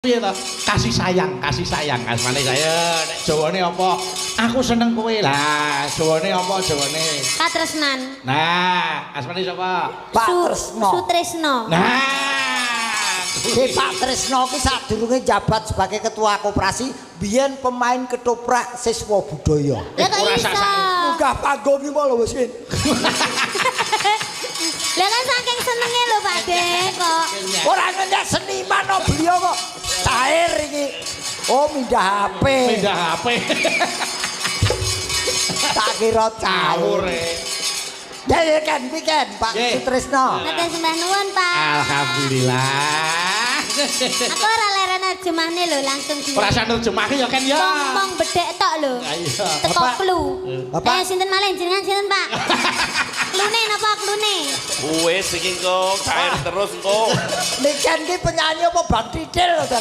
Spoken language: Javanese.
Piye to? Kasih sayang, kasih sayang asmane saya. Nek Jawane apa? Aku seneng kowe lah. Jawane apa Jawane? Katresnan. Nah, asmane sapa? Pak Tresno. Sutresno. Nah. Ki Pak Tresno ki sadurunge jabat sebagai ketua koperasi, biyen pemain ketoprak siswa budaya. Lah kok Ora iso? sak-sake. Munggah panggung iki lho wis. Lah kan saking senenge lho, Pak De, kok. Ora ngenyak seniman no beliau kok. Cair iki. Oh, mindah HP. Pindah HP. Tak kira cair. Ngawur e. Ya ya kan kuwi kan Pak Nggih. Sutrisno. Matur sembah nuwun, Pak. Alhamdulillah. Aku ora leren nerjemahne lho, langsung di. Perasaan nerjemahke ya kan ya. Ngomong bedhek tok lho. Iya. Teko Bapak. klu. Bapak. Eh, sinten malih jenengan sinten, Pak? Klune napa klune? Wis iki engko cair terus engko. Niken ki penyanyi apa bang titil to?